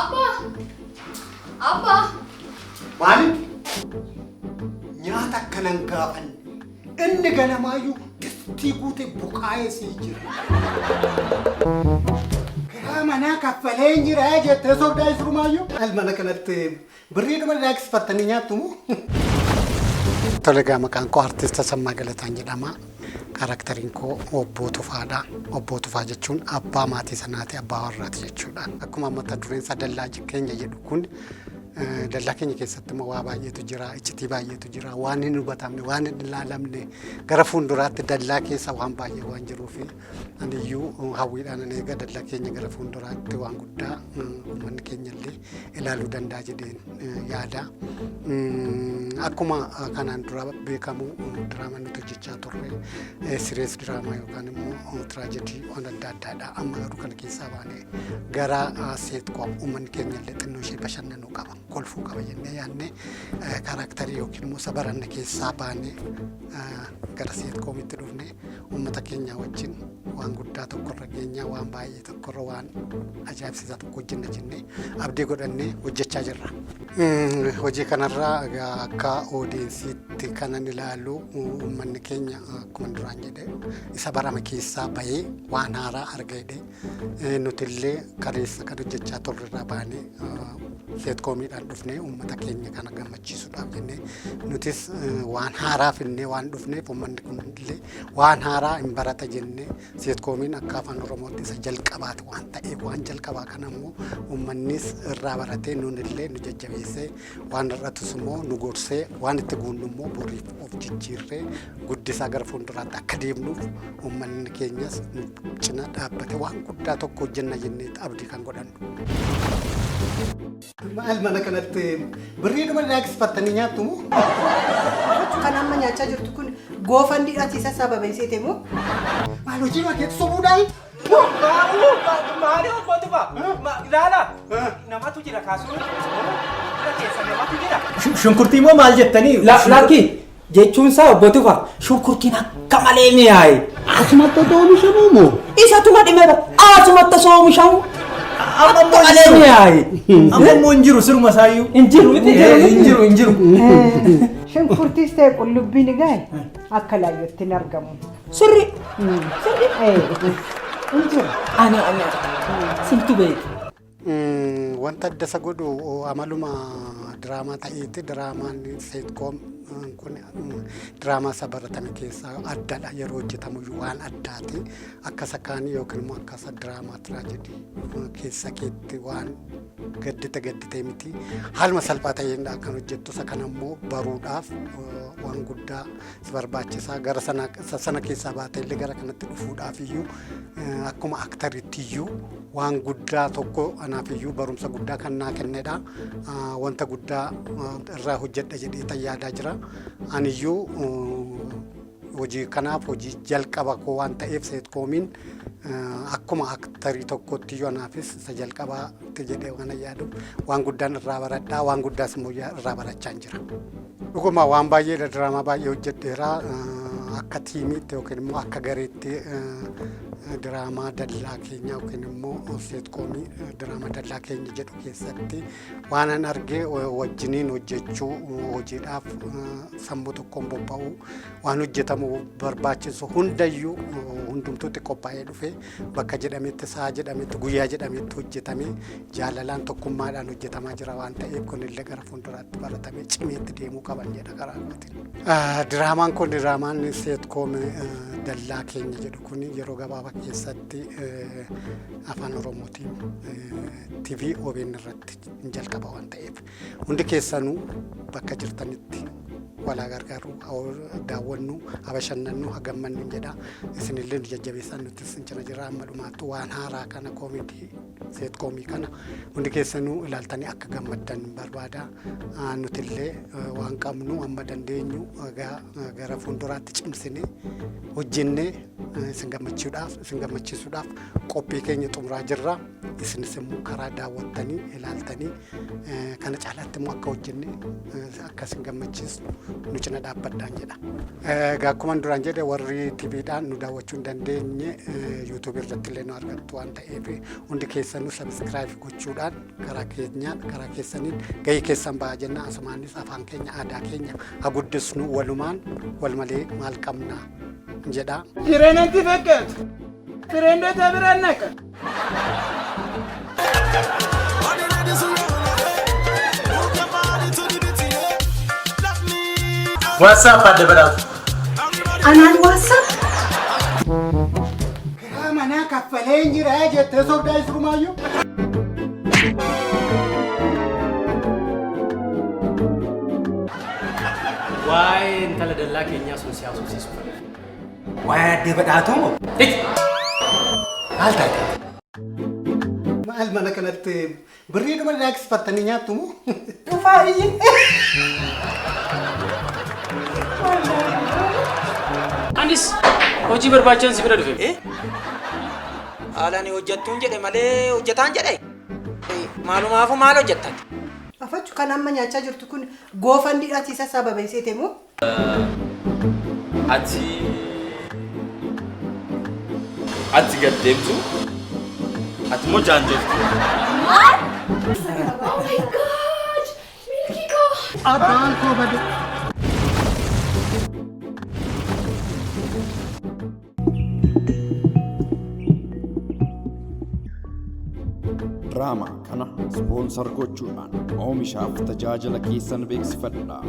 Abbaa! Abbaa! Maaliif nyaata akkanan gaafanne? Inni ganamaayyuu distii guute buqaa'ee sii jira. Kiraa manaa kaffalee hin jira jettee sobdaa isirumaayyuu. Al mana kanatti birriidhuma daaksifattanii nyaattu moo? Tole egaa, maqaan koo Artist Tasammaa Galataan jedhama. Characteriin koo Obbo Tufaadha. Obbo Tufaa jechuun abbaa maatii sanaati, abbaa warraati jechuudha. Akkuma mata dureen isaa "Dallaa Keenya" jedhu kun, dallaa keenya keessatti immoo waa baay'eetu jira, iccitii baay'eetu jira, waan hin hubatamne, waan hin ilaalamne, gara fuulduraatti dallaa keessa waan baay'ee waan jiruuf, aniyyuu hawwiidhaan an eega. Dallaa keenya gara fuulduraatti waan guddaa uummanni keenya illee ilaaluu danda'a jedheen yaada. Akkuma kanaan dura beekamu, diraamaa nuti hojjechaa turre serious diraamaa yookaan immoo tragedy waan adda addaadha. Amma garuu kana keessaa baanee gara sitcom, uummanni keenya illee xinnoo ishee bashannanuu qaba, kolfuu qaba jennee yaadne, characterii yookiin immoo isa baranne keessaa baanee gara sitcomitti dhufne. Uummata keenya wajjin waan guddaa tokkorra keenya, waan baay'ee tokkorra, waan ajaa'ibsiisaa tokko hojjenna jennee abdii godhannee hojjechaa jirra. Hojii kanarraa egaa akka audienceitti kanan ilaalu, uummanni keenya akkuma duraan jedhe isa barame keessaa bahee waan haaraa arga jedhee, nuti illee kaleessa kan hojjechaa turre irraa baanee sitcomiidhaan dhufnee uummata keenya kana gammachiisuudhaaf jennee, nutis waan haaraa finnee waan dhufneef, uummanni kun illee waan haaraa hin barata jennee, sitcomiin akka Afaan Oromootti isa jalqabaati waan ta'eef, waan jalqabaa kana immoo uummannis irraa baratee, nun illee nu jajjabeessee, waan hir'atus immoo nu gorsee, waan itti guunnu immoo boriif of jijjiirree guddisaa gara fuulduraatti akka deemnuuf, uummanni keenyas nu cina dhaabbate waan guddaa tokko hojjenna jennee abdii kan godhannu. Maal, mana kanatti birriidhuma daaksifattanii nyaattu moo? Kan amma nyaachaa jirtu kun goofandiidhaan si sassaabame seete moo? Maal, hojii makeetu sobuudhaan? Maali, Obbo Tufaa? Ilaala. Namatu jira kaasuu. Bira keessa namatu jira. Shunkurtii immoo maal jettanii? Lakki jechuun isaa, Obbo Tufaa, shunkurtiin akka malee mi'aaye. Asumatti otoo oomishamuu moo? Isatuma dhimee asumatti osoo oomishamu. Amma immoo Akka malee mi'aaye. Amma immoo hin jiru siruma isaayyuu. Hin jiru miti? Hin jiru, hin jiru. Shunkurtiis ta'e qullubbiin egaa akka laayyootti hin argamu. Sirri. Sirri. Hin jiru. Ani simtu beeku. Wanta adda isa godhu amaluma diraamaa ta'eeti. Diraamaan sitcom kun diraamaa isa baratame keessaa addadha. Yeroo hojjetamu waan addaati. Akka isa kaanii yookiin immoo akka isa diraamaa tragedy keessa keetti waan gaddite gadditee miti. Haaluma salphaa ta'een kan hojjettu. Isa kana immoo baruudhaaf waan guddaa si barbaachisaa. Gara sana isa sana keessaa baatee illee gara kanatti dhufuudhaaf iyyuu, akkuma actoritti iyyuu waan guddaa tokko anaaf iyyuu barumsa guddaa kan naa kennedha. Wanta guddaa irraa hojjedha jedhee tan yaadaa jira. Aniyyuu hojii kanaaf hojii jalqaba koo waan ta'eef, sitcomiin akkuma actorii tokkotti iyyuu anaafis isa jalqabaatti jedhee waan yaadu, waan guddaan irraa baradhaa, waan guddaas immoo irraa barachaa jira. Dhuguma waan baay'eedha, diraamaa baay'ee hojjedheera. Akka teamiitti yookiin immoo akka gareetti diraamaa Dallaa Keenya yookiin immoo sitcomii diraamaa Dallaa Keenya jedhu keessatti waan an arge, wajjiniin hojjechuu, hojiidhaaf sammuu tokkoon bobba'uu, waan hojjetamu barbaachisu hundayyuu hundumtuutti qophaa'ee dhufe, bakka jedhametti, sa'a jedhametti, guyyaa jedhametti hojjetamee, jaalalaan tokkummaadhaan hojjetamaa jira waan ta'eef, kunillee gara fuulduraatti baratamee cimeetti deemuu qaban jedha karaa kootiin. Diraamaan kun, diraamaan sitcom Dallaa Keenya jedhu kun, yeroo gabaabaa keessatti Afaan Oromootiin TV OBN irratti hin jalqaba waan ta'eef, hundi keessanuu bakka jirtanitti walaa gargaaru, daawwannu, haa bashannannu, haa gammannu jedha. Isinillee nu jajjabeessan, nutis sin cina jira amma dhumaattu. Waan haaraa kana, comedy sitcomii kana, hundi keessanuu ilaaltanii akka gammaddan barbaada. Nutillee waan qabnu amma dandeenyu gara fuulduraatti cimsinee hojjennee isin gammachiisuudhaaf qophii keenya xumuraa jirra. Isinis immoo karaa daawwattanii ilaaltanii kana caalaatti immoo akka hojjenne akka isin gammachiisu Nu cina dhaabbadhaan jedha. Egaa akkuma duraan jedhe, warri TVdhaan nu daawwachuu hin dandeenye YouTube irratti illee nu argattu waan ta'eef, hundi keessanuu subscribe gochuudhaan karaa keenyaan, karaa keessaniin gahee keessan bahaa jenna. Asumaanis afaan keenya, aadaa keenya haa guddisnu walumaan, wal malee maal qabna jedha. Jireenyatti fakkaatu. Fireendota biraan naqa. All the ladies who move your body to the beat, yeah. Let me. What's up, adde Badhaatu? Anaan what's up? Karaa manaa kaffalee hin jira jettee sobdaa isrumaayyuu. Waa'ee intala dallaa keenyaa sun si haasofsiisu fedha. Waa'ee addee Badhaatuu moo? Maal taate? Maal mana kanatti birriidhuma daaksifattanii nyaattu moo? Dhufaa iyyi. Anis hojii barbaachaan si bira dhufe. Haalaan hojjettuun jedhe malee hojjetaan jedhe. Maalumaafu maal hojjettan? Afachu kan amma nyaachaa jirtu kun goofandidhaati isa sababeessite moo? Ati gad deemtu, ati immoo jaanjoftu. Maal? Oh my God! Milkii koo! Abbaan koo bade. Diraamaa kana sponsor gochuudhaan oomishaaf tajaajila keessan beeksifadhaa.